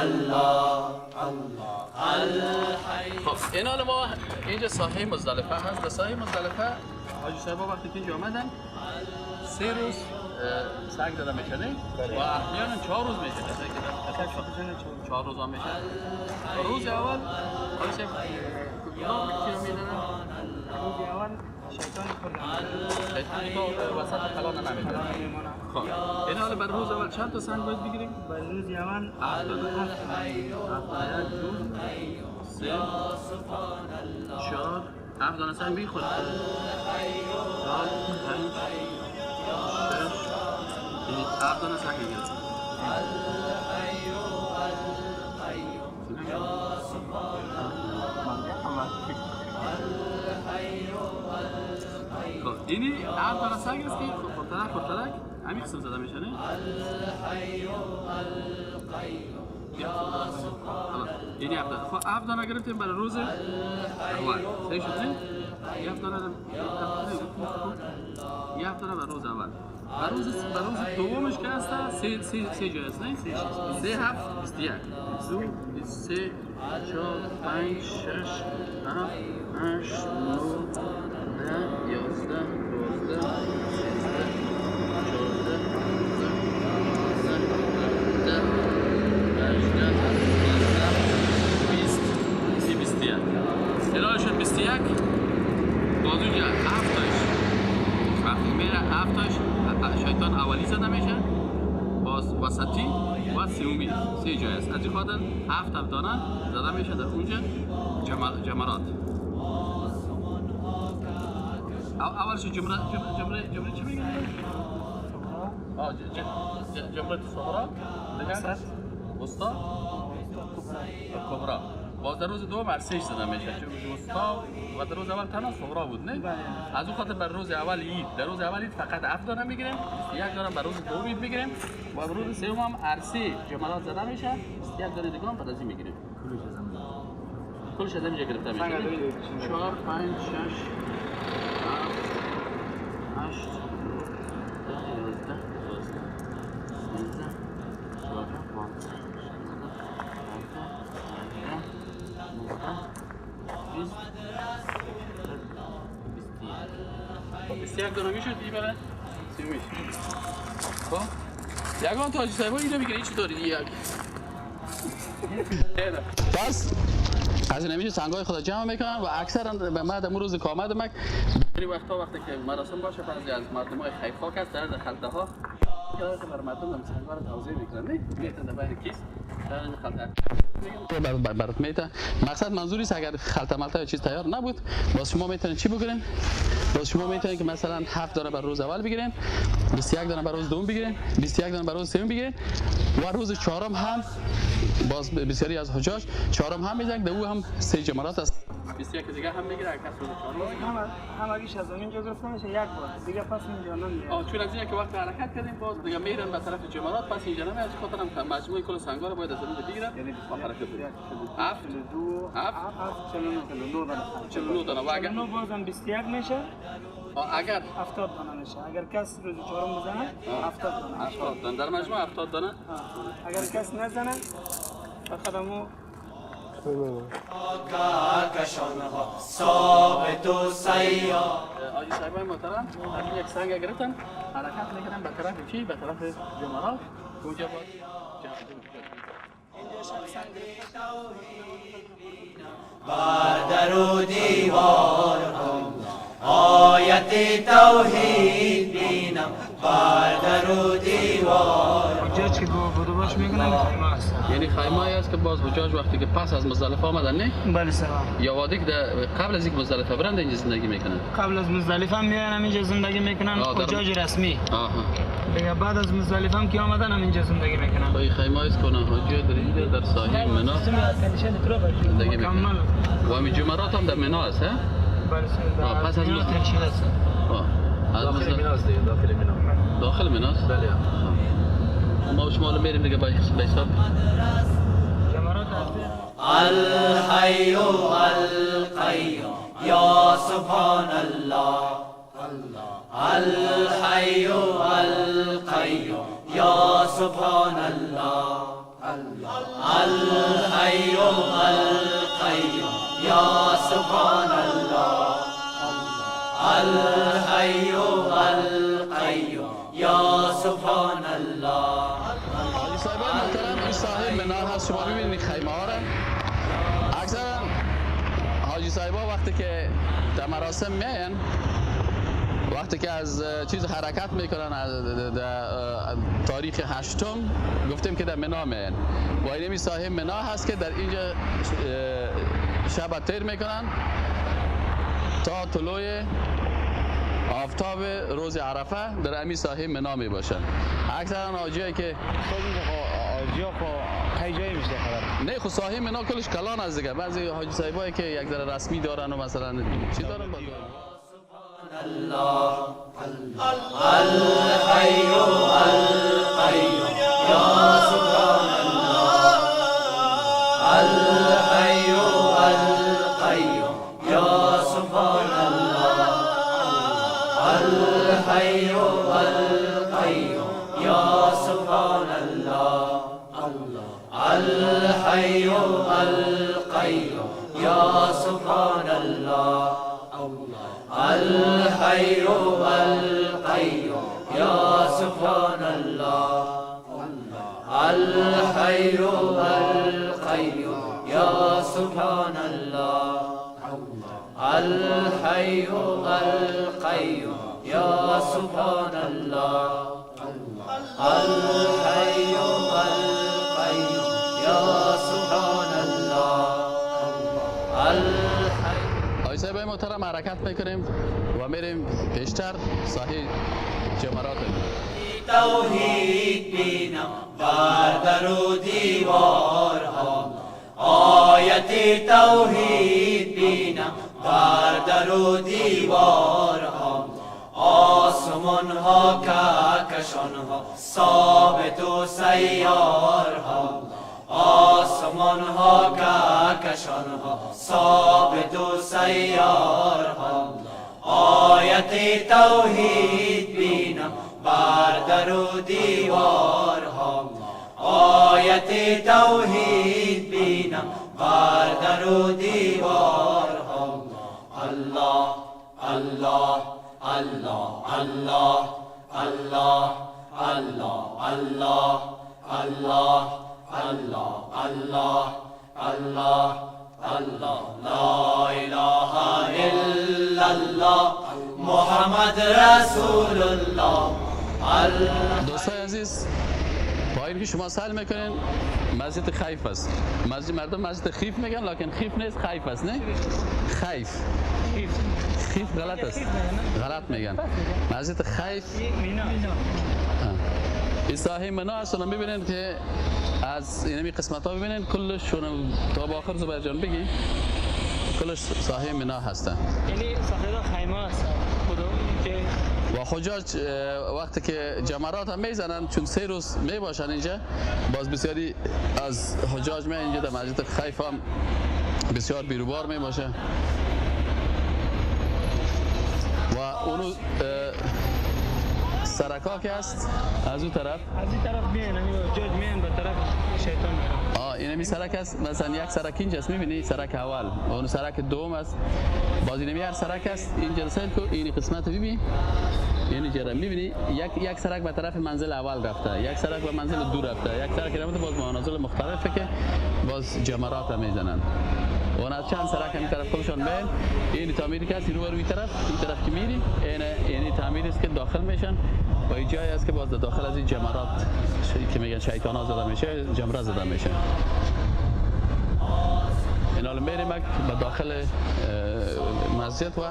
الله الله. خب این حال ما اینجا ساحه مزدلفه هست. در ساحه مزدلفه حاجی صاحب وقتی که اینجا آمدن 3 روز سنگ داده میشه نه؟ و احیانا 4 روز میشه، کسایی که 4 روز هم میشه. روز اول حاجی صاحب کدام چی رو میدادن؟ روز اول شیطان خورد، شیطان تو وسط خلا نمیدادن. خب این حال بر روز اول چند تا سنگ باید بگیریم؟ بر روز اول 7 تا. 7 2 3 4 7 دانه سنگ بگیر خود. 4 5 6 7 دانه سنگ بگیر. خب اینی 7 دانه سنگ است که خورترک خورترک همین قسم زده میشه نه؟ اینی 7 دانه. خب 7 دانه گرفتیم برای روز اول. صحیح شد نه؟ 7 دانه، 7 دانه برای روز اول. برای روز دومش که هست 3 جای است نه؟ 3 7 21 2 3 4 5 6 7 8 9 10 11 12 13 14 15 18 19 20 21. الان شد 21. باز اونجا 7 تاش وقتی میره 7 تاش شیطان اولی زده میشه، باز وسطی و سومی، 3 جای است. از این خاطر 7 دانه زده میشه در اونجا جمرات. اولش جمره جمره جمره چی میگن؟ جمره صغرا، دیگه وسطا، کبرا. باز در روز دوم هر 3 زده میشه، وسطا و در روز اول تنها صغرا بود نه؟ از اون خاطر بر روز اول عید، در روز اول عید فقط 7 دانه میگیریم، 21 دانه بر روز دوم عید میگیریم و بر روز سوم هم هر 3 جمرات زده میشه، 21 دانه دیگه هم بعد از این میگیریم. کلش از اینجا گرفته میشه. 4 5 6 7 8 10 11 12 13 14 15 16 17 20 21. 21 دانه میشد این برای 30 میشه. خب یگان تا حاجی صاحب اینو میگیره، این چطوری یک پس از این میشه سنگای خدا جمع میکنن و اکثرا به بعد امروز روز که آمد مک وقتا وقتی که مراسم باشه بعضی از مردم های خیرخواه است در خلطه ها که بر مردم هم سنگا رو توزیع میکنن، نه میتن در بین کیس در خلطه برات میته. مقصد منظوری است اگر خلطه ملطه چیز تیار نبود باز شما میتونید چی بکنین؟ باز شما میتونید که مثلا 7 دانه بر روز اول بگیرین، 21 دانه بر روز دوم بگیرین، 21 دانه بر روز سوم بگیرین و روز چهارم هم باز بسیاری از حجاج چهارم هم میزنن، در او هم 3 جمرات است. 21 دیگه هم میگیره کس روز چهارم همگیش از اینجا گرفته میشه یک بار دیگه، پس اینجا نمیاد. چون از اینکه وقت حرکت کردیم باز دیگه میرن به طرف جمرات، پس اینجا نمیاد. از خاطر هم مجموعه کل سنگا رو باید از اینجا بگیرن و حرکت کنن. 7 2 7 49 دانه، 49 دانه و اگر 49 بازم 21 میشه، اگر 70 دانه میشه. اگر کس روز چهارم بزنه 70 دانه، 70 دانه در مجموع 70 دانه. اگر کس نزنه فقط همو کهکشان‌ها ثابت و سیار. حاجی صاحبای محترم یک سنگ گرفتن حرکت میکنن به طرف چی؟ به طرف جمرات. اونجا باز بر در و دیوار آیت توحید بینم، بر در و دیوار. حجاج که بدو باش میکنن خیمه هست، یعنی خیمه است که باز حجاج وقتی که پس از مزدلفه آمدن نه؟ بله سلام. یا وادی که قبل از اینکه مزدلفه برند اینجا زندگی میکنن؟ قبل از مزدلفه هم میان اینجا زندگی میکنن، حجاج رسمی. آها. دیگه بعد از مزدلفه هم که آمدن هم اینجا زندگی میکنن. این خیمه است که حجاج در اینجا در ساحل منا زندگی میکنن. و همین جمرات هم در منا است ها؟ بله سلام. پس از مزدلفه داخل منا است، داخل منا. داخل منا است؟ بله. ما شما رو میریم دیگه به حساب الحی القیوم یا سبحان الله، الحی القیوم یا سبحان الله. الحي القيوم یا سبحان الله. الحي القيوم یا سبحان الله. حاجی صاحبان محترم، این ساحه منا هست. شما ببینید خیمه ها را. اکثرا حاجی صاحبا وقتی که در مراسم میاین، وقتی که از چیز حرکت میکنن، از در تاریخ هشتم گفتیم که در منا میاین و این ساحه منا هست که در اینجا شب تیر میکنن تا طلوع آفتاب روز عرفه در امی ساحه منا می باشن. اکثرا حاجیایی که حاجی خو جایی میشه خبر نه، خو ساحه منا کلش کلان است دیگه. بعضی حاجی صاحبایی که یک ذره رسمی دارن و مثلا چی دارن با الله الحي القيوم یا سبحان الله. الحي القيوم یا سبحان الله. الحي القيوم یا سبحان الله. الحي القيوم یا سبحان الله. الحي القيوم یا سبحان الله. الحي القيوم یا سبحان الله. الحي القيوم یا سبحان الله. الحي القيوم یا سبحان الله. الحي حاجی صاحب محترم، حرکت میکنیم و میریم پیشتر ساحه جمرات. توحید بینم بر در و دیوارها، آیت توحید بینم بر در و دیوارها. آسمان ها، کهکشان ها، ثابت و سیارها، آسمان ها، کهکشان ها، ثابت و سیارها. آیت توحید بینم بر در و دیوارها، آیت توحید بینم بر در و دیوارها. الله الله الله الله الله الله الله الله الله الله الله الله. لا اله الا الله محمد رسول الله. الله. دوستای عزیز، پایین که شما سیل میکنین مسجد خیف است. مسجد مردم مسجد خیف میگن، لکن خیف نیست، خیف است. نه، خیف، خیف غلط است، غلط میگن. مسجد خیف این ساحه منا است. میبینین که از اینمی قسمت ها ببینین کلش تا به آخر. زبیر جان بگی، کلش ساحه منا هستن. یعنی ساحه خیمه است که و حجاج وقتی که جمرات هم میزنن، چون 3 روز می باشن اینجا، باز بسیاری از حجاج می اینجا در مسجد خیف هم بسیار بیروبار می باشه و اونو سرکا که است از اون طرف. از این طرف میان، همین حجاج میان، به طرف شیطان میرن. آه، اینمی سرک است. مثلا یک سرک اینجاست، میبینی، سرک اول و اون سرک دوم است. باز اینمی هر سرک است اینجا. سیل کو، این قسمت ببین، یعنی جرا میبینی، یک یک سرک به طرف منزل اول رفته، یک سرک به منزل دو رفته، یک سرک رفته. باز منازل مختلفه که باز جمرات هم میزنن و از چند سرک هم طرف خودشان بین. این تعمیر که است رو روی طرف، این طرف که میری، این یعنی تعمیر است که داخل میشن و این جایی است که باز داخل از این جمرات که میگن شیطان ها زده میشه، جمره زده میشه. این حالا میریم به داخل مسجد و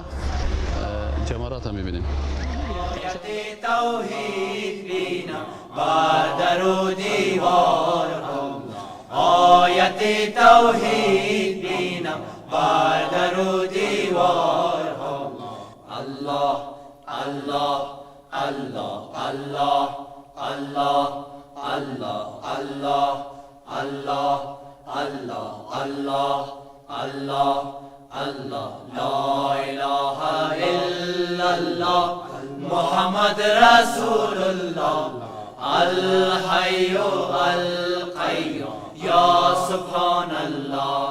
جمرات هم میبینیم. توحید بینم بر در و دیوارها، آیت توحید بینم بر در و دیوارها. الله الله الله الله الله الله الله الله الله الله الله الله. لا اله الا الله محمد رسول الله. الحي القيوم. القیوم یا سبحان الله.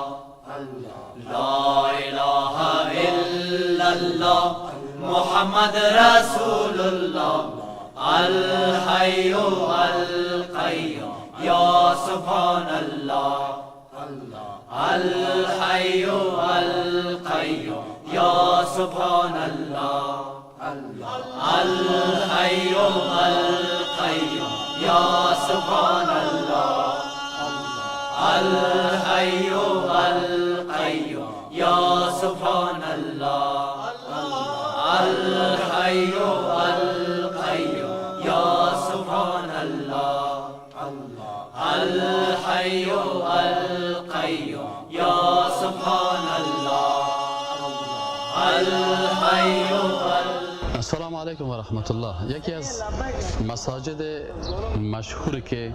لا اله الا الله محمد رسول الله الحی القیوم یا سبحان الله. الحی القیوم یا سبحان الله. الحی القیوم یا سبحان الله. الحی القیوم یا سبحان الله. الحی القیوم یا سبحان الله. الحی القیوم یا سبحان الله. الحی. السلام علیکم و رحمت الله. یکی از مساجد مشهور که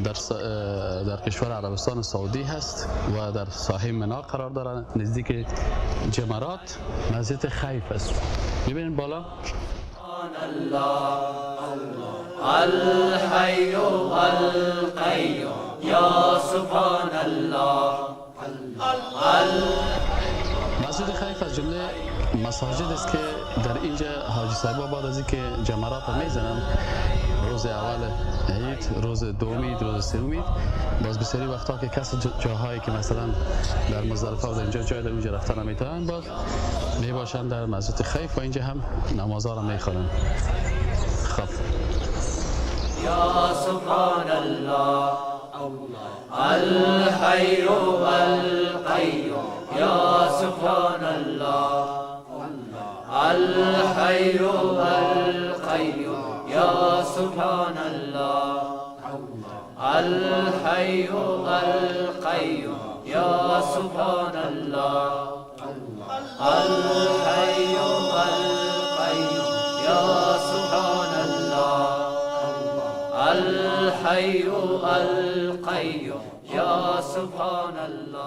در کشور عربستان سعودی هست و در ساحه منا قرار داره، نزدیک جمرات، مسجد خیف است. میبینید بالا الحی القیوم یا سبحان الله. مسجد خیف از جمله مساجد است که در اینجا حاجی صاحبا بعد از اینکه جمرات میزنن، روز اول عید، روز دوم عید، روز سوم عید، باز بسیاری وقتا که کسی جاهایی که مثلا در مزدلفه و در اینجا جای در اونجا رفتن نمیتونن، باز میباشن در مسجد خیف و اینجا هم نمازها را میخوانن. خب یا سبحان الله الحی القیوم یا سبحان الله. الحی القیوم یا سبحان الله. الحی القیوم یا سبحان الله. الحی القیوم یا سبحان الله. الحی القیوم یا سبحان الله.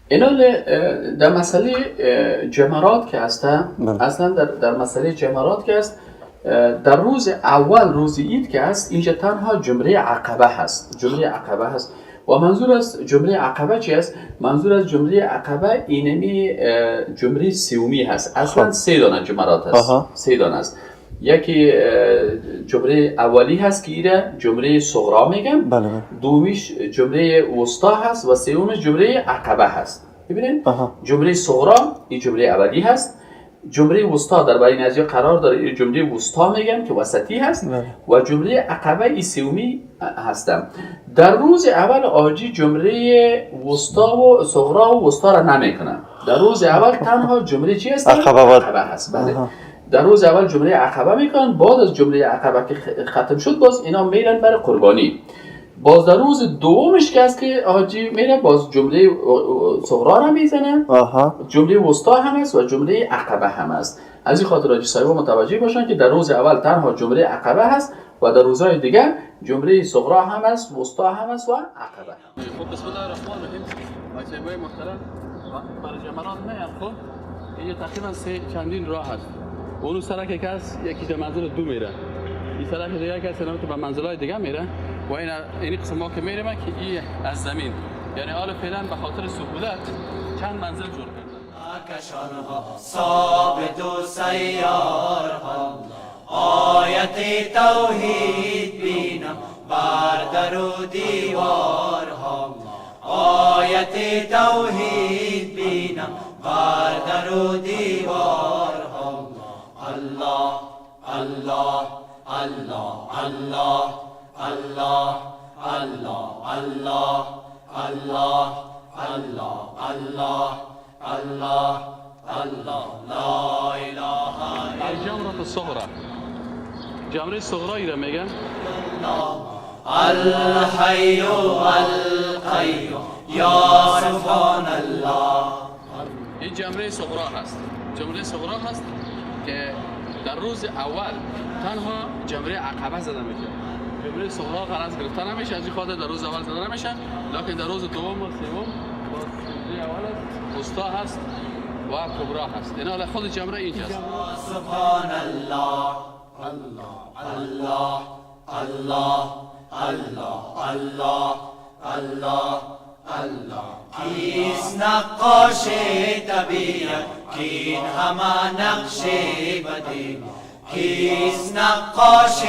اینا در مسئله جمرات که هستن، اصلا در مسئله جمرات که هست، در روز اول روز عید که هست، اینجا تنها جمله عقبه هست. جمله عقبه هست و منظور از جمله عقبه چی است؟ منظور از جمله عقبه اینمی جمله سومی هست. اصلا سه دانه جمرات هست. سه دانه است. یکی جمله اولی هست که ایره جمله صغرا میگن، بله. دومیش جمله وسطا هست و سومیش جمله عقبه هست. ببینید جمله صغرا این جمله اولی هست، جمله وسطا در بین از قرار داره، این جمله وسطا میگن که وسطی هست، بله. و جمله عقبه این سومی هستم. در روز اول آجی جمله وسطا و صغرا و وسطا را نمیکنن. در روز اول تنها جمله چی هست؟ عقبه هست. بله. در روز اول جمله عقبه میکنن، بعد از جمله عقبه که ختم شد باز اینا میرن برای قربانی. باز در روز دومش که است که حاجی میره باز جمله صغرا را میزنه، جمله وسطا هم است و جمله عقبه هم است. از این خاطر حاجی صاحب متوجه باشن که در روز اول تنها جمله عقبه هست و در روزهای دیگه جمله صغرا هم است، وسطا هم است و عقبه هم. خب بسم الله الرحمن الرحیم. حاجی صاحب محترم وقتی برای جمرات میان، خب اینجا تقریبا سه چندین راه هست. اون سرک که هست یکی به منزل دو میره، این سرک دیگه که هست به منزلای دیگه میره و این قسم ما که میریم که این از زمین، یعنی حالا فعلا به خاطر سهولت چند منزل جور کردن. کشانها ثابت و سیارها آیت توحید بینم بر در و دیوارها. آیت توحید بینم بر در و دیوارها. الله الله الله الله الله الله الله الله الله الله الله الله لا اله الا. الجمرة الصغرى، جمره صغرى را میگن. الحی القیوم یا سبحان الله. این جمره صغرا هست. جمره صغرا هست که در روز اول تنها جمره عقبه زده میشه. جمره صغرا غرض گرفته نمیشه، از این خاطر در روز اول زده نمیشه، لکن در روز دوم و سوم باز جمره اول است، وسطا هست و کبرا هست. اینا خود جمره اینجاست. سبحان الله الله الله الله الله الله الله الله. کیست نقاش طبیعت کین همه نقش بدی، کیست نقاش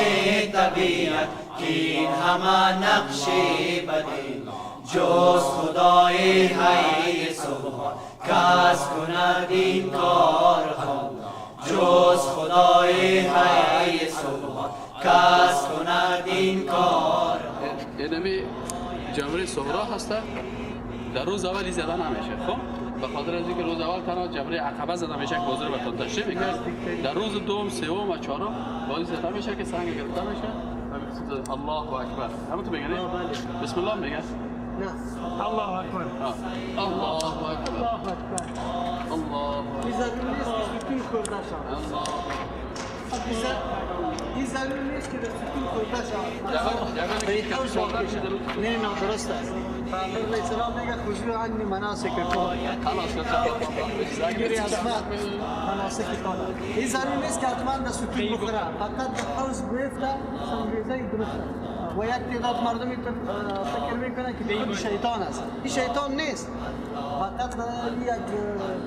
طبیعت کین همه نقش بدی، جز خدای حی سبحان کس کند این کارها، جز خدای حی سبحان کس کند این کارها. اینمی جمره صغرا هسته، در روز اول زده نمیشه. خب به خاطر از اینکه روز اول تنها جمره عقبه زده میشه که حضور به تشریح میکرد. در روز دوم، سوم و چهارم بازی زده میشه که سنگ گرفته میشه. الله اکبر. همون تو میگن بسم الله میگن؟ نه، الله اکبر. الله اکبر. الله اکبر. الله این ضرور نیست که ستون خورده شود. الله. این ضرور نیست که در ستون خورده شود. نه نه درست است. پیامبر علیه السلام میگه خذوا عنی مناسککم. مناسکتان. این ضرور نیست که حتما در ستون بخوره، فقط در حوض بیفته سنگریزه درست است. و یک تعداد مردمی فکر میکنه که خود شیطان است. این شیطان نیست، فقط یک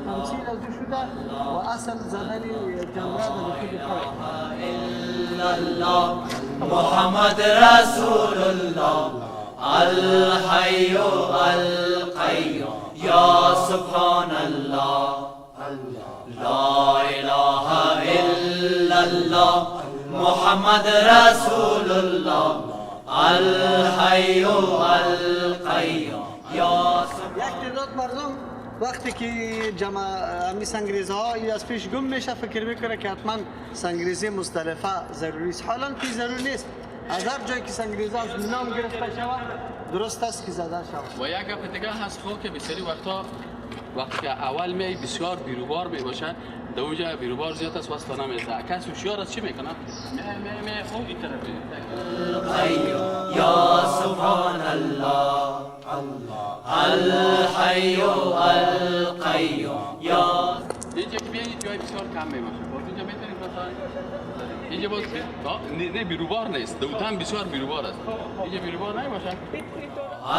تمثیل از او شده و اصل زدن جمره در خود خود. الله محمد رسول الله الحی القیوم یا سبحان الله لا اله الا الله محمد رسول الله الحی القیوم یا. یک تعداد مردم وقتی که جمع امی سنگریزه ها از پیش گم میشه فکر میکنه که حتما سنگریزه مزدلفه ضروری است. حالا که ضروری نیست، از هر جایی که سنگریزه از نام گرفته شود درست است که زده شود. و یک گپ دیگه هست خب که بسیاری وقتا وقتی که اول می بسیار بیروبار می باشه، در اونجا بیروبار زیاد است واسه نمیرسه. کس هوشیار است چی میکنه؟ می می می خب این طرف. یا سبحان الله الحی القیوم. یا اینجا که بیایید جای بسیار کم می باشه. باز اینجا میتونید مثلا اینجا باز نه بیروبار نیست، دوتن بسیار بیروبار است. اینجا بیروبار نمیباشه.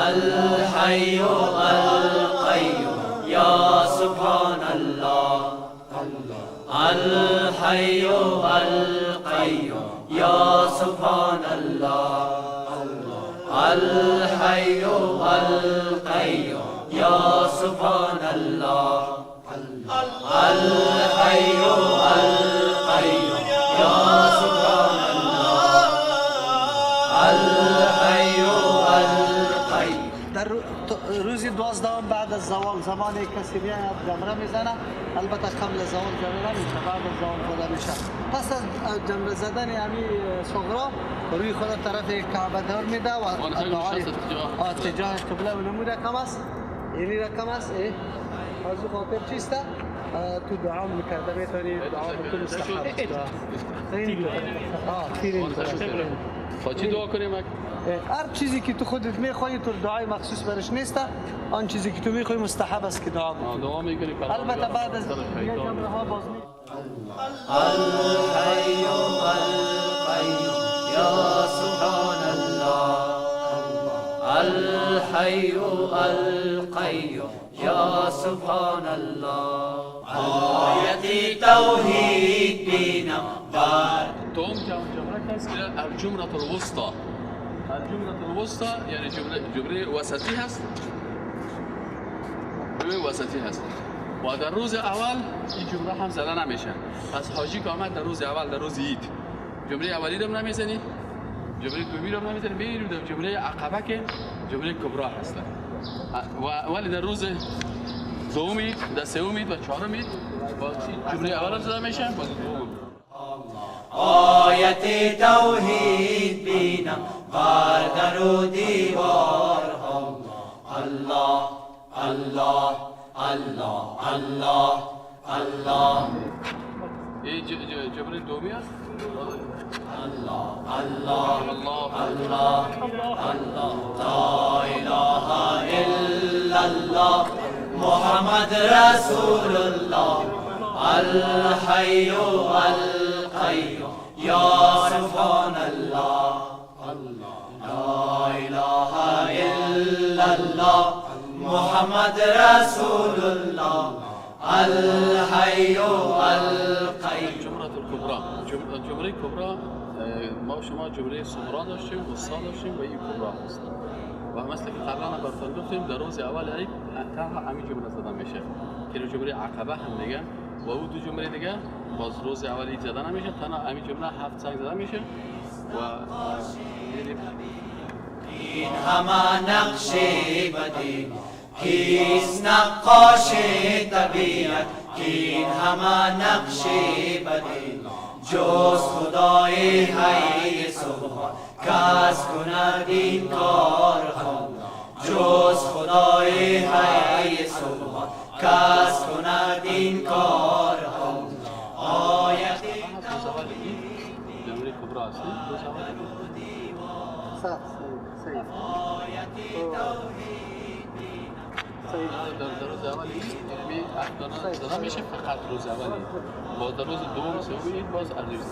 الحی القیوم یا سبحان الله الحی القیوم یا سبحان الله الحی القیوم یا سبحان الله الحی القیوم یا سبحان الله الحی القیوم. در روز 12 بعد از زوال زمان کسی میاد جمره میزنه، البته قبل از زوال جمره نمیشه، بعد از زوال خدا میشه. پس از جمره زدن همی صغرا روی خدا طرف کعبه دور میده و دعای اتجاه قبله و نمو رقم است، اینی رقم است. از خاطر چیست؟ تو دعا میکرده میتونی دعا بکنی مستحب است. چی دعا کنیم؟ هر چیزی که تو خودت میخوای تو دعای مخصوص برش نیست، آن چیزی که تو میخوای مستحب است که دعا بکنی. دعا میکنی البته بعد از جمله ها باز می الحی القیوم یا سبحان الله الحی القیوم یا سبحان الله. آیت توحید بینم بر دوم جمله است که الجمله الوسطى. الجمله الوسطى یعنی جمله وسطی هست، جمله وسطی هست و در روز اول این جمله هم زده نمیشه. پس حاجی که آمد در روز اول، در روز عید، جمله اولی رو نمیزنی، جمله دومی رو نمیزنی، میریم در جمله عقبه که جمله کبرا هست. ولی در روز دوم عید، در سوم عید و چهارم عید با جمله اول زده میشه، با دوم. آیت توحید بینم بر در و دیوارها الله الله الله الله الله. این جمله دومی است. الله الله الله الله لا اله الا الله محمد رسول الله الحی القیوم یا سبحان الله محمد رسول الله الحی القیوم. جمره الکبرا، جمره کبرا، ما شما جمره صغرا داشتیم، وسطا داشتیم و این کبرا هست. و مثل که قبلا هم براتون گفتیم در روز اول عید تنها همین جمله زده میشه که جمله عقبه هم میگن و او دو جمله دیگه باز روز اول عید زده نمیشه، تنها همین جمله 7 سنگ زده میشه. و این همه نقش بدی کیست نقاش طبیعت، کین همه نقش بدی جز خدای حی سبحان کس کند این کارها، جز خدای حی سبحان کس کند این کارها. آیت جمله کبرا است. در روز اول زده میشه، فقط روز اولی. باز در روز دوم سوم عید باز ارزش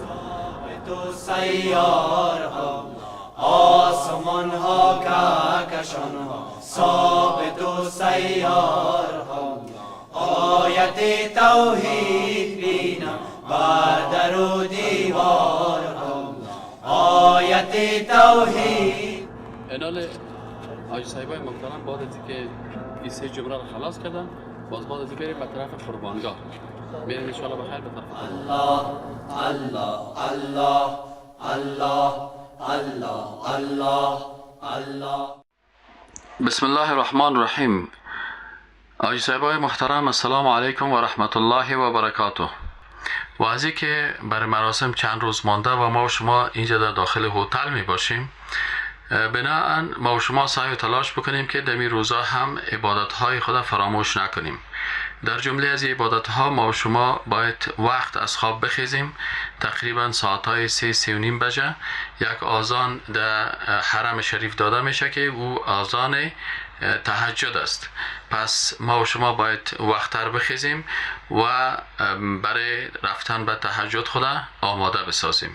تو سیارها آسمان ها کهکشان ها ثابت و سیارها، آیت توحید بینم بر در و دیوارها، آیت توحید. انال حاجی صاحبای محترم بعد از اینکه این سه جمله رو خلاص کردن، باز بعد از بریم به طرف قربانگاه میریم ان شاء الله بخیر به طرف الله الله الله الله الله الله الله. بسم الله الرحمن الرحیم. حاجی صاحبای محترم السلام علیکم و رحمت الله و برکاته. و از اینکه برای مراسم چند روز مانده و ما و شما اینجا در داخل هتل می باشیم، بناهن ما و شما سعی و تلاش بکنیم که در این روزا هم عبادت‌های خود فراموش نکنیم. در جمله از عبادت‌ها ما و شما باید وقت از خواب بخیزیم، تقریبا ساعت‌های 3-3:30 بجه یک آذان در حرم شریف داده میشه که او آذان تهجد است. پس ما و شما باید وقت‌تر بخیزیم و برای رفتن به تهجد خود آماده بسازیم.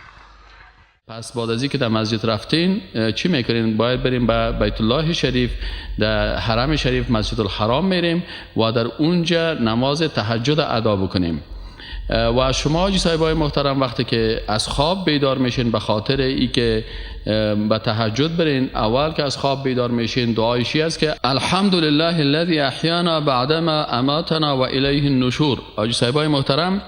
پس بعد از اینکه در مسجد رفتین چی میکنین؟ باید بریم به بیت الله شریف، در حرم شریف مسجد الحرام میریم و در اونجا نماز تهجد ادا بکنیم. و شما حاجی صاحبای محترم وقتی که از خواب بیدار میشین به خاطر ای که به تهجد برین، اول که از خواب بیدار میشین دعایشی است که الحمدلله الذی احیانا بعدما اماتنا و الیه النشور. حاجی صاحبای محترم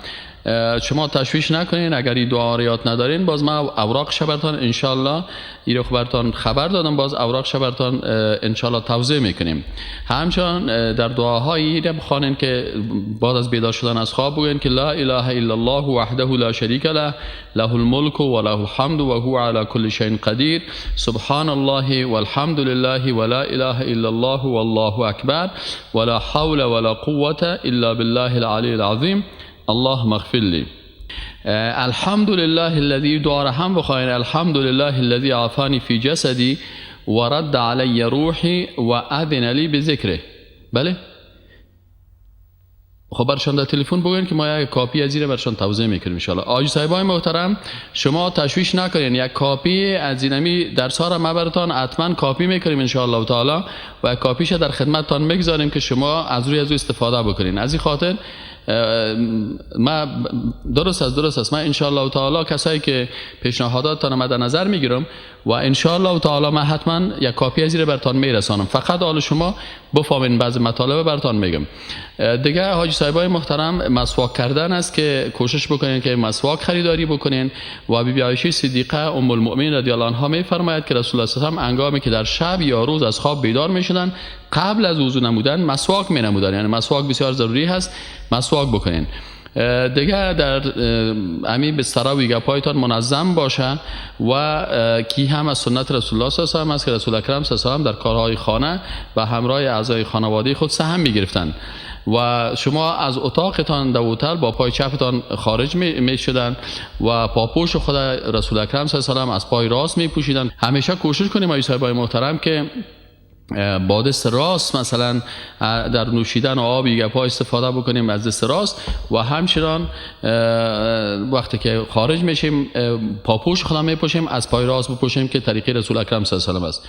شما تشویش نکنین اگر این دعا رو یاد ندارین، باز من اوراق براتون انشالله این رو براتون خبر دادم، باز اوراق براتون انشالله توضیح میکنیم. همچنان در دعاهایی رو بخوانین که بعد از بیدار شدن از خواب بگوین که لا اله الا الله وحده لا شریک له له الملک و له الحمد و هو علی کل شیء قدیر سبحان الله والحمد لله ولا اله الا الله والله اکبر ولا حول ولا قوة الا بالله العلی العظیم اللهم اغفر لی. الحمد لله الذي دعا را هم بخواین، الحمد لله الذي عافانی فی جسدی و رد علی روحی و اذن لی بذکره. بله خب برشان در تلفن بگوین که ما یک کاپی از این برشان توزیع میکنیم ان شاء الله. حاجی صاحبای محترم شما تشویش نکنین، یک کاپی از اینمی درس ها را ما براتان حتما کاپی میکنیم ان شاء الله تعالی و کاپیش در خدمتتان میگذاریم که شما از روی از او استفاده بکنین. از این خاطر ما درست است من ان شاء الله تعالی کسایی که پیشنهاداتتان ما در نظر میگیرم و ان شاء الله تعالی من حتما یک کاپی از این براتون میرسانم. فقط حال شما بفهمین بعضی مطالب براتون میگم. دیگه حاجی صاحبای محترم مسواک کردن است که کوشش بکنین که مسواک خریداری بکنین. و بی بی عایشه صدیقه ام المؤمنین رضی الله عنها میفرماید که رسول الله صلی الله علیه و آله هنگامی که در شب یا روز از خواب بیدار میشدن قبل از وضو نمودن مسواک مینمودن، یعنی مسواک بسیار ضروری هست، مسواک بکنین. دیگه در امی بستر و گپایتان منظم باشه و کی هم از سنت رسول الله صلی الله علیه و آله است که رسول اکرم صلی الله علیه و آله در کارهای خانه و همراه اعضای خانواده خود سهم میگرفتند و شما از اتاقتان در هتل با پای چپتان خارج می شدن و پاپوش خود رسول اکرم صلی الله علیه و آله از پای راست می پوشیدن. همیشه کوشش کنیم ای صاحبای محترم که با دست راست مثلا در نوشیدن آب گپا استفاده بکنیم از دست راست و همچنان وقتی که خارج میشیم پاپوش خودم میپوشیم از پای راست بپوشیم که طریقه رسول اکرم صلی الله علیه و آله است.